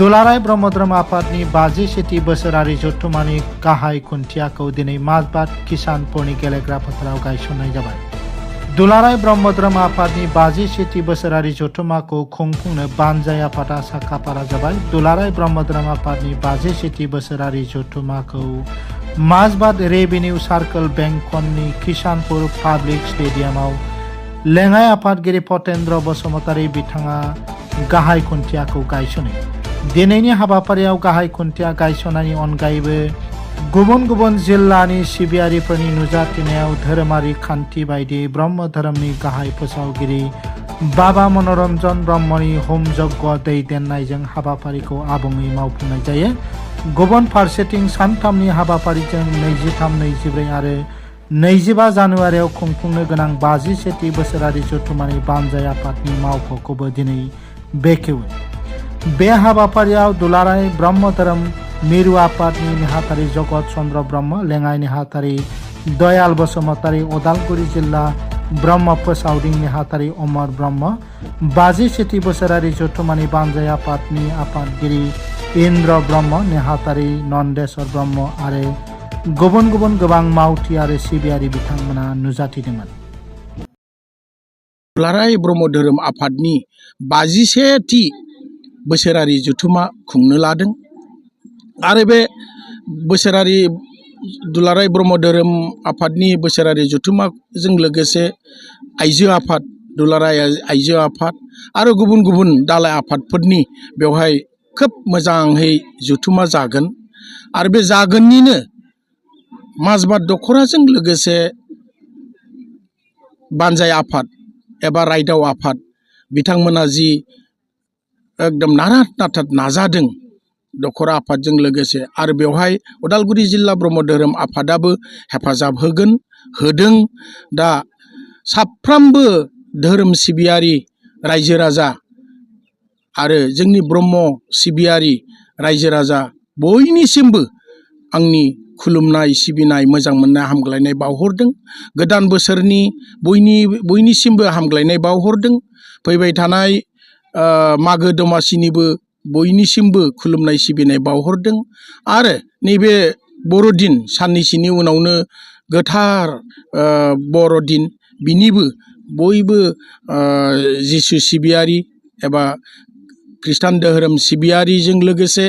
दुलाराय ब्रह्म धोरोम आफादनि 57थि बोसोरारि जथुम्मानि गाहाय खुन्थियाखौ दिनै माजबाद किसानपुरनि गेलेग्रा फोथाराव गायसननाय जाबाय। दुलाराय ब्रह्म धोरोम आफादनि 57थि बोसोरारि जथुम्माखौ खुंफुंनो बानजाय आफादा साखाफारा जाबाय। दुलाराय ब्रह्म धोरोम आफादनि 57थि बोसोरारि जथुम्माखौ माजबाद रेभिनिउ सार्कल बेंखननि किसानपुर पाब्लिक स्टेडियामाव लेङाइ आफादगिरि फतेन्द्र बसुमतारी बिथाङा गाहाय खुन्थियाखौ गायसनो। दिनैनि हाबाफारियाव गाहाय खुन्थिया गायसननायनि अनगायैबो गुबुन गुबुन जिल्लानि सिबियारिफोरनि नुजाथिनायाव धोरोमारि खान्थि बायदियै ब्रह्म धोरोमनि गाहाय फोसावगिरि बाबा मनरन्जन ब्रह्मनि होम यज्ञ दैदेननायजों हाबाफारिखौ आबुङै मावफुंनाय जायो। गुबुन फारसेथिं सानथामनि हाबाफारिजों 23, 24 आरो 25 जानुवारियाव खुंफुंनो गोनां 57थि बोसोरारि जथुम्मानि बानजाय आफादनि मावख'खौबो दिनै बेखेवो। बे हाबाफारियाव दुलाराय ब्रह्म धोरोम मिरु आफादनि नेहाथारि जगत चन्द्र ब्रह्म, लेङाइ नेहाथारि दयाल बसुमतारी, उदालगुरि जिल्ला ब्रह्म फोसावदिं नेहाथारि अमर ब्रह्म, 57थि बोसोरारि जथुम्मानि बानजाय आफादनि आफादगिरि इन्द्र ब्रह्म, नेहाथारि नन्देश्वर ब्रह्म आरो गुबुन गुबुन गोबां मावथि आरो सिबियारि बिथांमोना नुजाथिदोंमोन। दुलाराय ब्रह्म धोरोम आफादनि 51थि बोसोरारि जथुम्मा खुंनो लादों आरो बे बोसोरारि दुलाराय ब्रह्म धोरोम आफादनि बोसोरारि जथुम्माजों लोगोसे आइजो आफाद, दुलाराय आइजो आफाद आरो गुबुन गुबुन दालाय आफादफोरनि बेवहाय खोब मोजाङै जथुम्मा जागोन आरो बे जागोननिनो माजबाद दख'राजों लोगोसे बानजाय आफाद एबा रायदाव आफाद बिथांमोना जि एकदम नारा-नाथा नाजादों दख'रा आफादजों लोगोसे आरो बेवहाय उदालगुरि जिल्ला ब्रह्म धोरोम आफादाबो हेफाजाब होदों। दा साफ्रोमबो धोरोम सिबियारि रायजो राजा आरो जोंनि ब्रह्म सिबियारि रायजो राजा बयनिसिमबो आंनि खुलुमनाय, सिबिनाय, मोजां मोननाय, हामग्लायनाय बावहरदों। गोदान बोसोरनि बयनिसिमबो हामग्लायनाय बावहरदों। फैबाय थानाय मागो दमासिनिबो बयनिसिमबो खुलुमनाय, सिबिनाय बावहरदों आरो नैबे बर'दिन साननैसोनि उनावनो गोथार बर'दिन, बिनिबो बयबो जिसु सिबियारि एबा खृष्टान धोरोम सिबियारिजों लोगोसे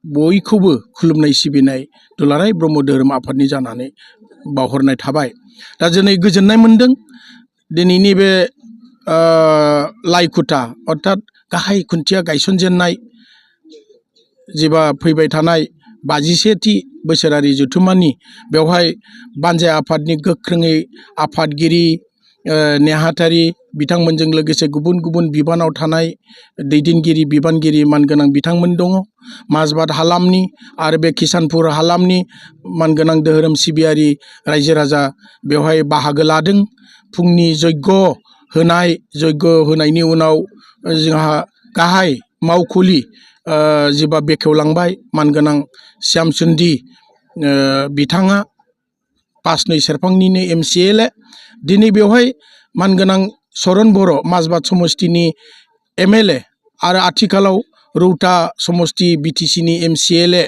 बयखौबो खुलुमनाय, सिबिनाय दुलाराय ब्रह्म धोरोम आफादनि जानानै बावहरनाय थाबाय। दा दिनै गोजोननाय मोनदों। दिनैनि बे लाइखुथा अर्थात गाहाय खुन्थिया गायसनजेननाय जेबा फैबाय थानाय 51थि बोसोरारि जथुम्मानि बेवहाय बानजाय आफादनि गोख्रोङै आफादगिरि नेहाथारि बिथांमोनजों लोगोसे गुबुन गुबुन बिबानाव थानाय दैदेनगिरि, बिबानगिरि मानगोनां बिथांमोन दङ। माजबाद हालामनि आरो बे किसानपुर हालामनि मानगोनां धोरोम सिबियारि रायजो राजा बेवहाय बाहागो लादों। फुंनि जग्य होनायनि उनाव जोंहा गाहाय मावखुलि जेबा बेखेवलांबाय मानगोनां श्यामसुन्दि बिथाङा 5-2 सेरफांनिनो MCLA। दिनै बेवहाय मानगोनां चरन बर' माजबाद समस्तिनि MLA आरो आथिखालाव रौता समस्ति BTCनि MCLA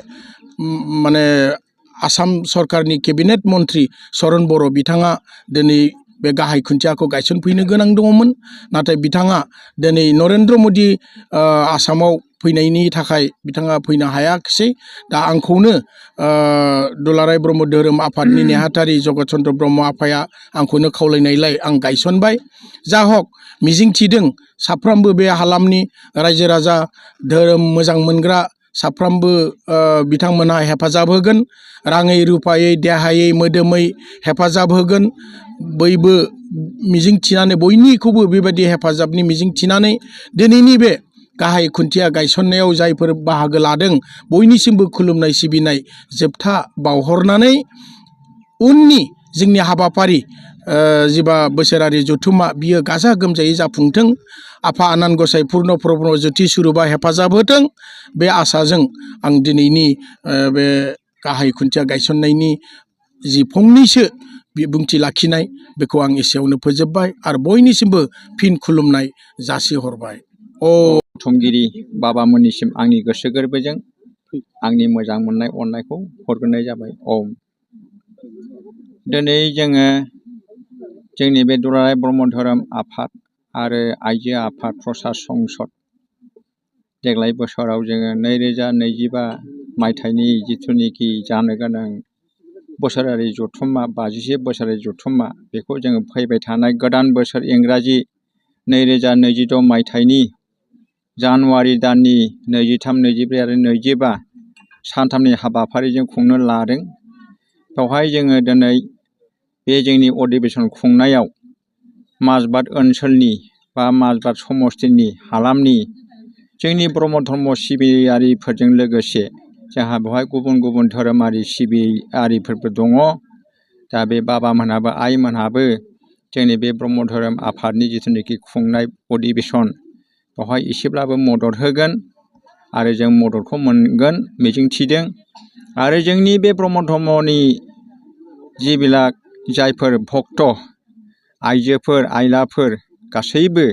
माने आसाम सरकारनि केबिनेट मन्त्रि चरन बर' बिथाङा दिनै बे गाहाय खुन्थियाखौ गायसनफैनो गोनां दङमोन। नाथाय बिथाङा दिनै नरेन्द्र मदि आसामाव फैनायनि थाखाय बिथाङा फैनो हायाखिसै। दा आंखौनो दुलाराय ब्रह्म धोरोम आफादनि नेहाथारि जगत चन्द्र ब्रह्म आफाया आंखौनो खावलायनायलाय आं गायसनबाय। जा हक मिजिंथिदों साफ्रोमबो बे हालामनि रायजो राजा, धोरोम मोजां मोनग्रा साफ्रोमबो बिथांमोनहा हेफाजाब होगोन, राङै रुफायै देहायै मोदोमै हेफाजाब होगोन। बयबो मिजिंथिनानै बयनिखौबो बेबायदि हेफाजाबनि मिजिंथिनानै दिनैनि बे गाहाय खुन्थिया गायसननायाव जायफोर बाहागो लादों बयनिसिमबो खुलुमनाय, सिबिनाय जोबथा बावहरनानै उननि जोंनि हाबाफारि जेबा बोसोरारि जथुम्मा बियो गाजा गोमजायै जाफुंथों। आफा आनान गसाइ पुर्ण प्रब्रह्म ज्योति स्वरूपा हेफाजाब होथों। बे आसाजों आं दिनैनि बे गाहाय खुन्थिया गायसननायनि जि फंनैसो बिबुंथि लाखिनाय बेखौ आं एसेयावनो फोजोबबाय आरो बयनिसिमबो फिन खुलुमनाय जासिहरबाय। अ बुथुमगिरि बाबामोननिसिम आंनि गोसो गोरबोजों आंनि मोजां मोननाय अननायखौ हरग्रोनाय जाबाय। ओम। दिनै जोङो जोंनि बे दुलाराय ब्रह्म धोरोम आफाद आरो आइजो आफाद प्रसार संसद देग्लाय बोसोराव जोङो 2025 मायथाइनि जिथुनिखि जानो गोनां बोसोरारि जथुम्मा 51 बोसोरारि जथुम्मा बेखौ जोङो फैबाय थानाय गोदान बोसोर इंराजि 2026 मायथाइनि जानुवारि दाननि 23, 24 आरो 25 सानथामनि हाबाफारिजों खुंनो लादों। बेवहाय जोङो दिनै बे जोंनि अधिवेशन खुंनायाव माजबाद ओनसोलनि बा माजबाद समस्थिनि हालामनि जोंनि ब्रह्म धर्म सिबियारिफोरजों लोगोसे जोंहा बेवहाय गुबुन गुबुन धोरोमारि सिबियारिफोरबो दङ। दा बे बाबामोनहाबो आइमोनहाबो जोंनि बे ब्रह्म धोरोम आफादनि जिथुनिखि खुंनाय अधिवेशन बेवहाय एसेब्लाबो मदद होगोन आरो जों मददखौ मोनगोन मिजिंथिदों। आरो जोंनि बे ब्रह्म धर्मनि जिबिलाक जायफोर भक्त आइजोफोर आइलाफोर गासैबो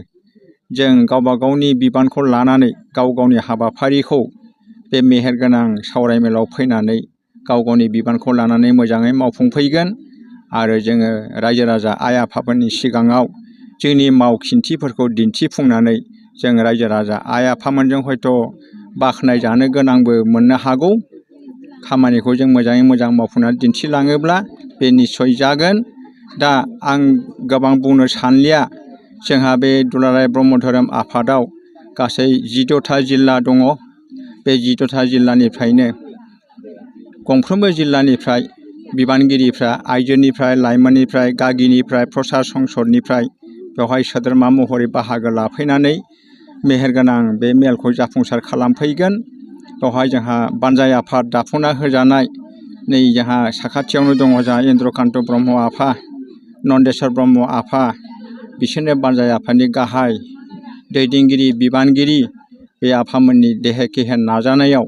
जों गावबा गावनि बिबानखौ लानानै गाव गावनि हाबाफारिखौ बे मेहेरगोनां सावरायमेलाव फैनानै गाव गावनि बिबानखौ लानानै मोजाङै मावफुंफैगोन। आरो जोङो रायजो राजा आइ आफाफोरनि सिगाङाव जोंनि मावखिन्थिफोरखौ दिन्थिफुंनानै जों रायजो राजा आइ आफामोनजों हयथ' बाख्नाय जानो गोनांबो मोननो हागौ। खामानिखौ जों मोजाङै मोजां मावफुंनानै दिन्थिलाङोब्ला बे निस्सय जागोन। दा आं गोबां बुंनो सानलिया। जोंहा बे दुलाराय ब्रह्म धोरोम आफादाव गासै 14था जिल्ला दङ। बे 14था जिल्लानिफ्रायनो गंफ्रोमबो जिल्लानिफ्राय बिबानगिरिफ्रा आइजोनिफ्राय लाइमोननिफ्राय गागिनिफ्राय प्रसार संसदनिफ्राय बेवहाय सोद्रोमा महरै बाहागो लाफैनानै मेहेरगोनां बे मेलखौ जाफुंसार खालामफैगोन। बेवहाय जोंहा बानजाय आफाद दाफुंना होजानाय नै जोंहा साखाथियावनो दङ जोंहा इन्द्रकान्त ब्रह्म आफा, नन्देस्वर ब्रह्म आफा, बिसोरनो बानजाय आफादनि गाहाय दैदेनगिरि बिबानगिरि। बे आफामोननि देहे केहे नाजानायाव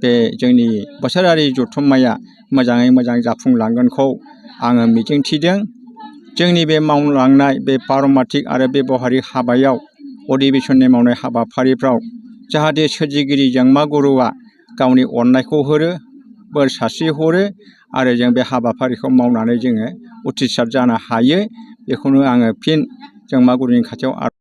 बे जोंनि बोसोरारि जथुम्माया मोजाङै मोजां जाफुंलांगोनखौ आङो मिजिंथिदों। जोंनि बे मावलांनाय बे पारमार्थिक आरो बेबहारिक हाबायाव अधिवेशननि मावनाय हाबाफारिफ्राव जाहाथे सोरजिगिरि जोंमा गुरुआ गावनि अननायखौ हरो, बोर सारस्रि हरो आरो जों बे हाबाफारिखौ मावनानै जोङो उथ्रिसार जानो हायो। बेखौनो आङो फिन जोंमा गुरुनि खाथियाव